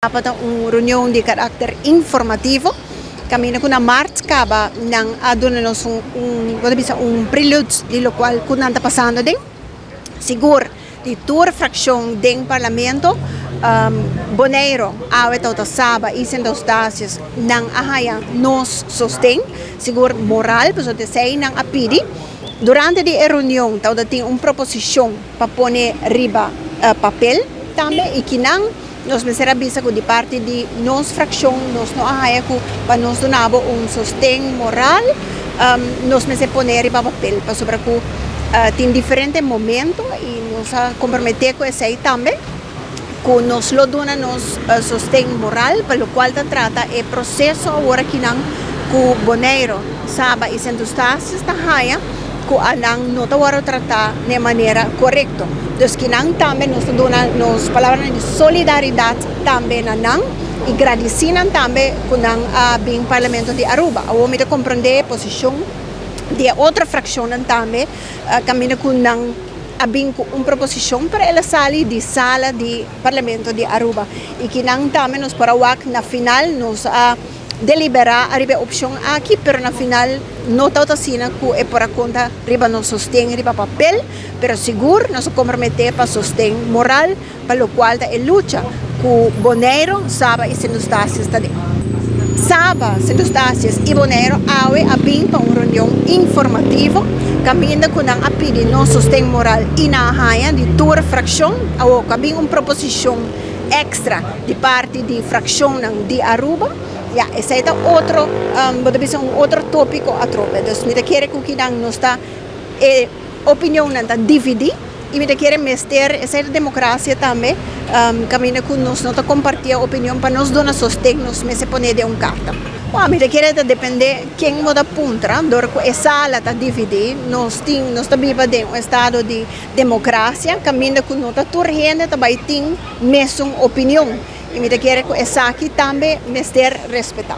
Tabata un reunion di karakter informativo, kaminda ku na mart kaba nan a duna nos un un bo ta bisa un prelude di lokual ku nan ta pasando den. Sigur di tur frakshon den parlamento, Boneiru, awe tabata Saba i Sint Eustatius nan a haña nos sosten, sigur moral, pasobra esei nan a pidi. Durante di e reunion tabata tin un proposishon pa pone riba papel tambe i kinan. Nos mester a bisa ku di parti di nos frakshon nos no a haya ku pa nos duna bo un sosten moral nos mester pone riba papel pasobra ku tin diferente momento i nos a komprometé ku esei tambe ku nos lo duna nos sosten moral pa lokual ta trata e proseso awor akinan ku Boneiru, Saba i Sint Eustatius ta haya ku anan no ta wòrdu tratá na e manera korekto. Dus kinan tambe nos ta duna nos palabranan di solidaridat tambe na nan i gradisí nan tambe ku nan a bin Parlamento di Aruba. Awor mi ta komprondé e posishon di e otro frakshonnan tambe kaminda ku nan a bin ku un proposishon pero el a sali di sala di Parlamento di Aruba i kinan tambe nos por a wak na final nos a deliberá ariba e opshon aki, pero na final no tabata asina ku e por a konta riba nos sosten riba papel, pero sigur nos a komprometé pa sosten moral pa lokual ta e lucha ku Boneiru, Saba i Sint Eustatius ta den. Saba, Sint Eustatius i Boneiru awe a bin pa un reunion informativo kaminda ku nan a pidi nos sosten moral i nan a haña di tur frakshon. Awor ku a bin un proposishon extra di parti di fraccionnan di Aruba, ya esey ta otro, bo ta bisa un otro topico atrobe. Dus mi ta kere cu kinan nos ta, e opinionnan ta dividi y mi ta kere mester, esey ta democracia tambe, caminda cu nos no ta comparti e opinion pa nos duna sosten nos mester pone den un carta. Bueno, mi ta kere ta depende ken bo ta puntra, dor cu e sala ta dividi, nos tin, nos ta biba den un estado di Democracia caminda cu no ta tur hende ta bay tin mesun opinion y mi ta kere cu esaki tambe mester respeta.